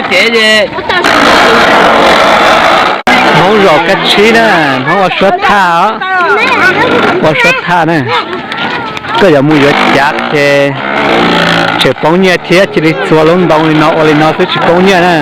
Ces Hmoob zos Kab Tshib na, Hmoob ua suab thaj os, ua suab thaj na. Koj yuav mus yuav cav ces tseem poob nyiaj thiab, cia li txua lub ntoo li no ua li no xwb tsis poob nyiaj na.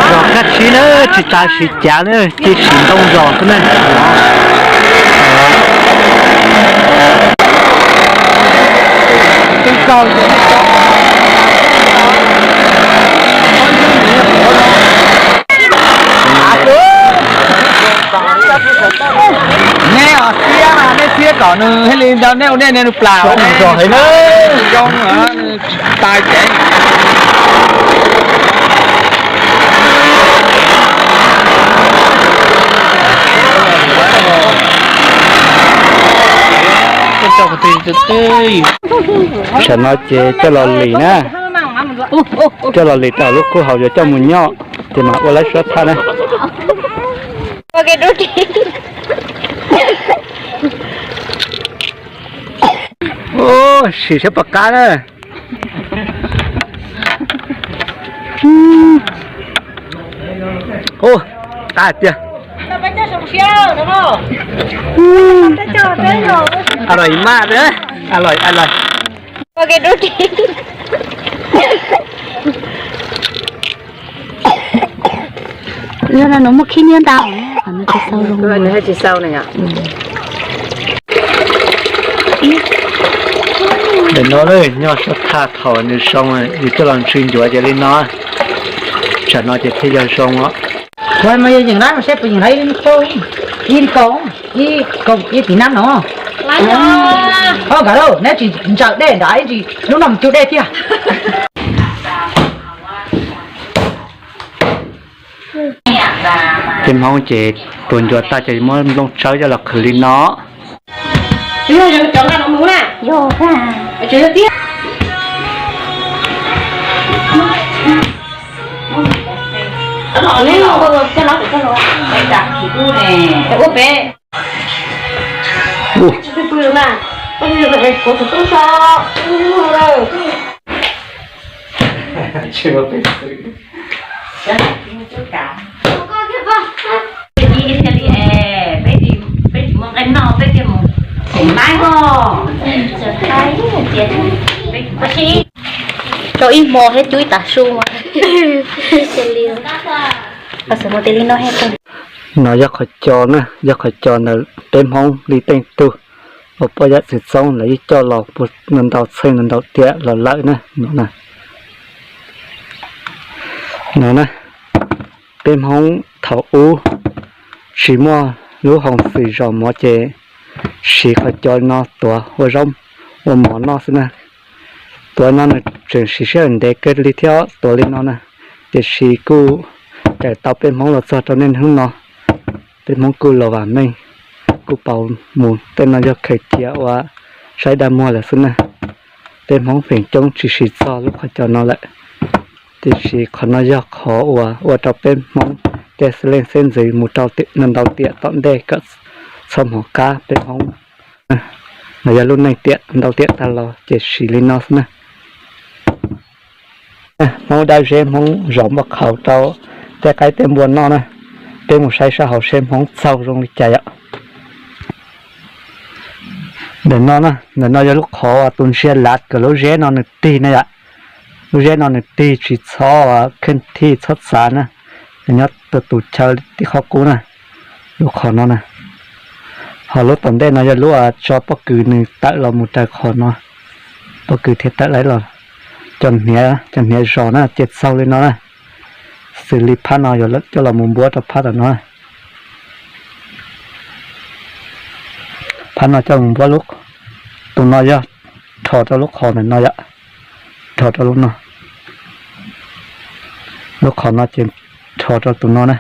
Zos Kab Tshib na, tsis tas siv cav na, cia siv ntoo zos xwb na. Nej os, xiab mas nej xiab kom nws thiaj li ntau, nej ua nej nej nws plam zos heev na, zoo tsis tas ces. Tsam no ces coj los lim na, coj los lim rau lub kub haus yuav coj mus nyob, ces mam ua lawv suab thaj na. Sim siab pom qab na. Ua qab tiag. Aloj maj, aloj, aloj. Yog no muaj khib nyiab ntau, tsis xau zoo. Ntawm no nyob suab thaj thaum nws zoo, yus coj los ntsis ncuav ces li no, tsam no ces thiaj yog zoo os. Mas yog yeem lab no seb puas yeem lab ib koog, ib koog, ib tim nab no. Ho nkawd lauj, neb tsis ntsaws dej ntawd ib ntsis lub no mus cug dej tiag. Peb Hmoob ces tuav ncuav tag ces muab nplooj tsawb coj los qhwv li no. Rau ib hmo thiab cub ib tas su. Li no, no yog qhov cos na, yog qhov cos ntawm peb Hmoob li teej tug uas poj yam txwv txoob lawv yeej coj los puag ntau ntau txheej ntau ntau tiam los lawm na. No na, peb Hmoob thaum ub tsis muaj lub hoo xwm zos mov ces siv qhov cos no tuav ua zaub ua mov noj xwb na. Tuav no nws tseem siv sij hawm ntev kawg li thiab, tuav li no na, tiam sis kuj raws tau peb Hmoob los txog rau niaj hnub no. Peb Hmoob kuj los vam meej, kuj pauv mus. Tej no yog khaws cia ua saib dag muag lawm xwb na. Peb Hmoob feem coob tsis siv txog lub qhov cos no lawm, tiam sis qhov no yog qhov uas ua rau peb Hmoob tej xeeb leej xeeb ntxwv mus rau ntau tiam tom ntej kom txhob hmoov qab peb Hmoob. No yog lub neej tiam ntau tiam tag los ces siv li no xwb na. Hmoob dab zeb Hmoob zom npaj qhaus rau tej qaib tej npua noj na. Peb mus saib sab hauv seb Hmoob txaug zoo li cas yom. Ntawm no, ntawm no yog lub qhov tus ntsia lav kom lub zeb no nws tig na yom. Lub zeb no nws tig tsis txhob kheej thij txhob txav na, nws nyob tus tus chaw tib qhov qub na. Lub qhov no na, ho lub tom ntej no yog lub tso pob kws nws tawm los mus raws qhov no, pob kws thiaj tawm los, cov hniav, cov hniav zos na ces txaug li no na. Xws li phab no yuav coj los mus npuab rau phab tom no. Phab no coj mus npuab lub, tus no yog rho rau lub qhov ntawm no yom, rho rau lub no. Lub qhov no ces rho rau tus no na,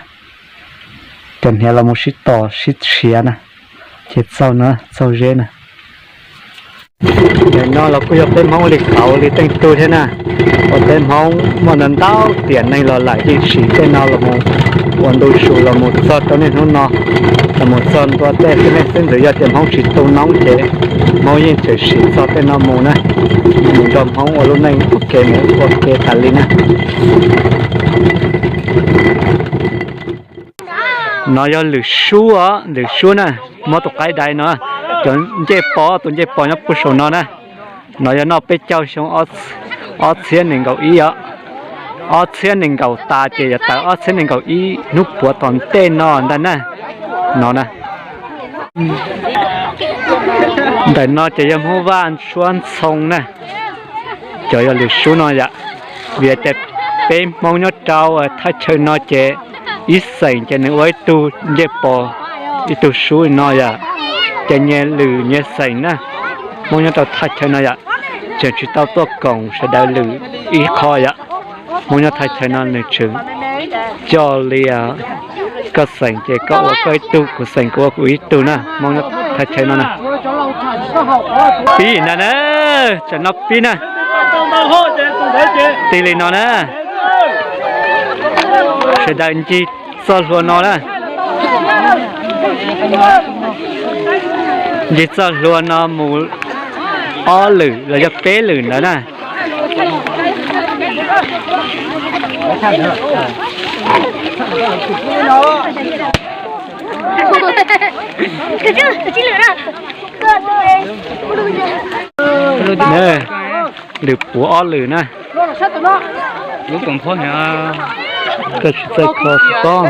cov hniav los mus sib tos sib tshiav na, ces txaug no, txaug zeb na. Ntawm no los kuj yog peb Hmoob ua li kauv li teej tug thiab na, uas peb Hmoob muaj ntau ntau tiam neeg los lawm yeej siv tej no los mus ua ntu zus los mus txog rau niaj hnub no, los mus txog ntua tej xwb nej xwb. Ntxim yog tias Hmoob tsis tu noob ces Hmoob yeej tseem siv txog tej no mus na, mus nrog Hmoob ua lub neej ua ke mus ua ke tas li na. No yog lwm sub os, lwm sub na, muab tus qaib dai no, cov ncej pos, tus ncej pos nyob puag saum no na. No yog noj peb caug xyoo ob txhiab nees nkaum ib os, ob txhiab nees nkaum tas ces yuav tawm ob txhiab nees nkaum ib hnub puav tom ntej no ntag na. No na, ntawm no ces yog Hmoob Vaj Suab Ntxhoo na. Cov yog lwm sub no yom, vim tias peb Hmoob nyob rau thaj chaw no ces ib xeem ces nws ua ib tug ncej pos, ib tug sub no yom, ces nyias lwm nyias xeem na. Hmoob nyob rau thaj chaw no yom, tseem tsis tau tuaj koom sawv daws lwm ib qho yom. Hmoob nyob thaj chaw no nws tseem coj li koj xeem ces koj ua koj ib tug, kuv xeem kuv ua kuv ib tug na. Hmoob nyob thaj chaw no na. Pib ntag na, tsam no pib na. Tig li no na, sawv daws ncig txoj hlua no na, ncig txoj hlua no mus ob lwm los yog peb lwm ntawd na. Lwm puv ob lwm na. Koj tsis txawj kho xwb pob.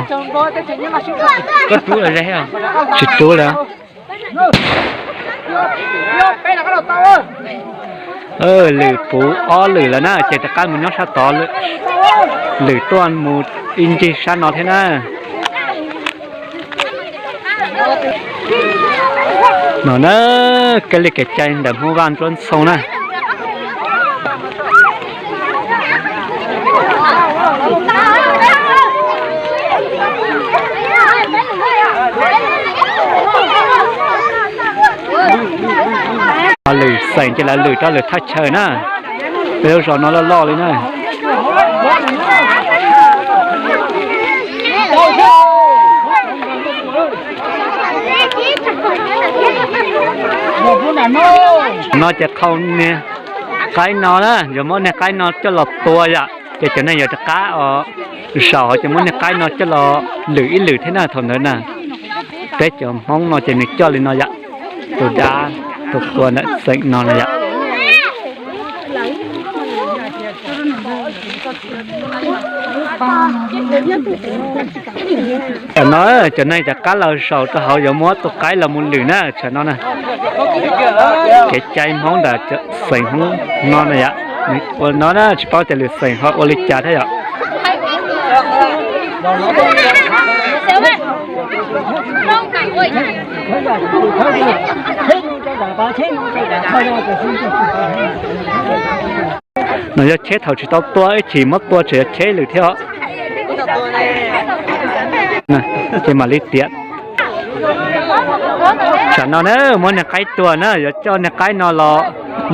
Tsis rub li. Lwm puv ob lwm lawm na, ces rov qab mus nyob sab tod, lwm tuaj mus ib ncig sab no thiab na. No na, kev li kev cai ntawm Hmoob Vaj Nruab Ntxhoo na. Lwm xeem ces lawv lwm rau lwm thaj chaw na. Peb lub zos no loj loj li na. No ces qhau niag qaib no na, yuav muab niag qaib no coj los tua yom, ces cov neeg yuav rov qab os, zaum ces muab niag qaib no coj los lwm ib lwm thiab na thaum ntawd na. Peb cov Hmoob no ces nws coj li no yom, tus dab tus qhua ntawm xeem no na yom. Tam no cov neeg rov qab los zaum rau hauv yuav muab tus qaib los mus lwm na, tsam no na. Kev cai Hmoob ntawm xeem Hmoob no na yom. Ua no na tsis paub tias lwm xeem ho ua li cas thiab yom. No yog cheb thaum tsis tau tua, ib chim muab tua tseem yog cheb lwm thiab os. Ces mam li tiav. Tsam no na muab niag qaib tua na, yuav coj niag qaib no los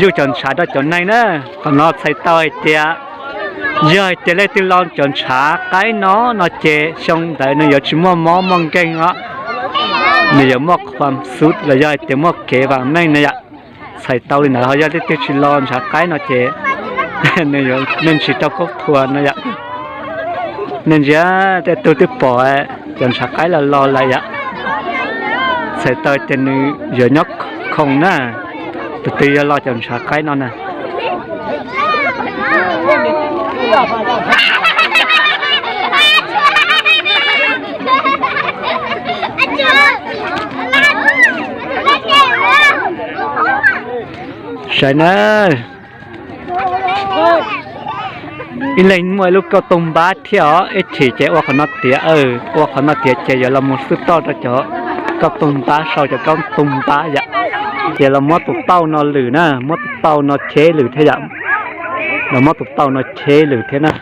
yuj cov ntshav rau cov neeg na. Qhov no txhais tau hais tias yog hais tias leej twg lo cov ntshav qaib no no ces xyoo ntawd nws yuav tsis muaj mob muaj nkeeg os, nws yuav muaj khuam xub los yog hais tias muaj kev vam meej na yom. Txhais tau li ntawd ho yog leej twg tsis lo ntshav qaib no ces nws yuav me ntsis rau khaub thuas no yom. Nej ntsia tej tug twb pom cov ntshav qaib los los lawm yom. Txhais tau tias nws yuav nyob khoom na, tus twg yog lo cov ntshav qaib no na. Saib na, ib leeg muaj ib lub kauj toog npab thiab os, ib chim ces ua qhov no tiav, ua qhov no tiav ces yuav los mus xwb toj rau cov kauj toog npab, sau cov kauj toog npab yom. Ces los muab tus tauj no lwm na, muab tus tauj no cheb lwm thiab yom. Los muab tus tauj no cheb lwm thiab na.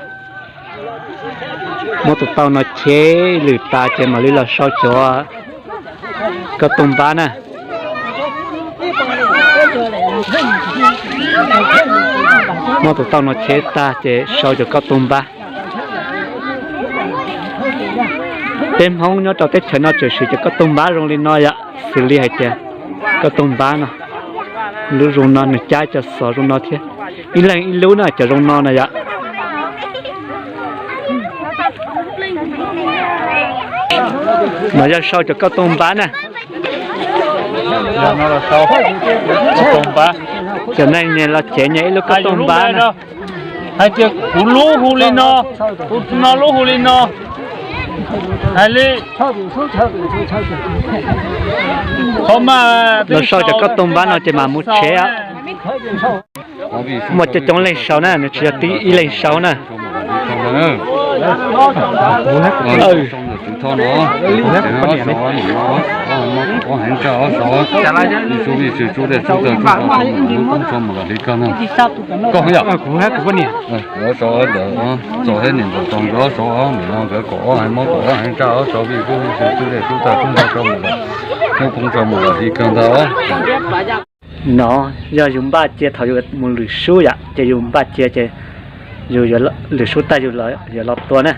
Muab tus tauj no cheb lwm tas ces mam li los sau cov kauj toog npab na. Muab tus tauj no cheb tag ces sau cov kauj toog npab. Peb Hmoob nyob rau teb chaws no tseem siv cov kauj toog npab zoo li no yom, xws li hais tias kauj toog npab no, lub zoo no nws cab cov xov zoo no thiab. Ib leeg ib lub na, cov zoo no na yom. No yog sau cov kauj toog npab na. Cov neeg nyias los cev nyias ib lub kauj toog npab na. Hais tias kuv lub hu li no, kuv no lub hu li no. Hais li, qhov mas los sau cov kauj toog npab no ces mam mus tsheb. Muaj coob coob leej sau na, nws tsis yog tib ib leeg sau na. No yog yus npaj cia thaum yus mus lwm sub yom, ces yus npaj cia ces yus lwm sub tag yus yuav los tua na.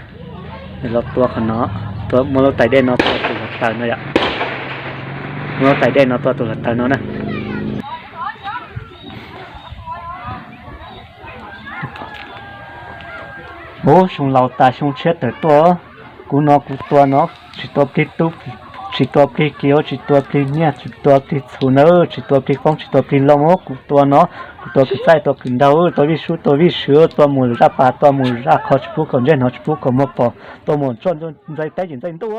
Yus los tua qhov no, muab lub tais dej no tua tus hluav taws no yom. Muab lub tais dej no tua tus hluav taws no na. Ub, xyoo laus tas xyoo tshiab tawm tuaj, kuv no kuv tua no, tsis tua plig tub, tsis tua plig kiv, tsis tua plig nyiaj, tsis tua plig txhuv na, tsis tua plig qoob, tsis tua plig loo, kuv tua no, kuv tua kwv txaij tua kwv nraug, tua vij sub tua vij sw, tua mus zaj pas tua mus zaj qho, tsis pub kom ntsej hnov tsis pub kom muag pom, tua mus txoj ntxai teb yim ntxaij ntuj.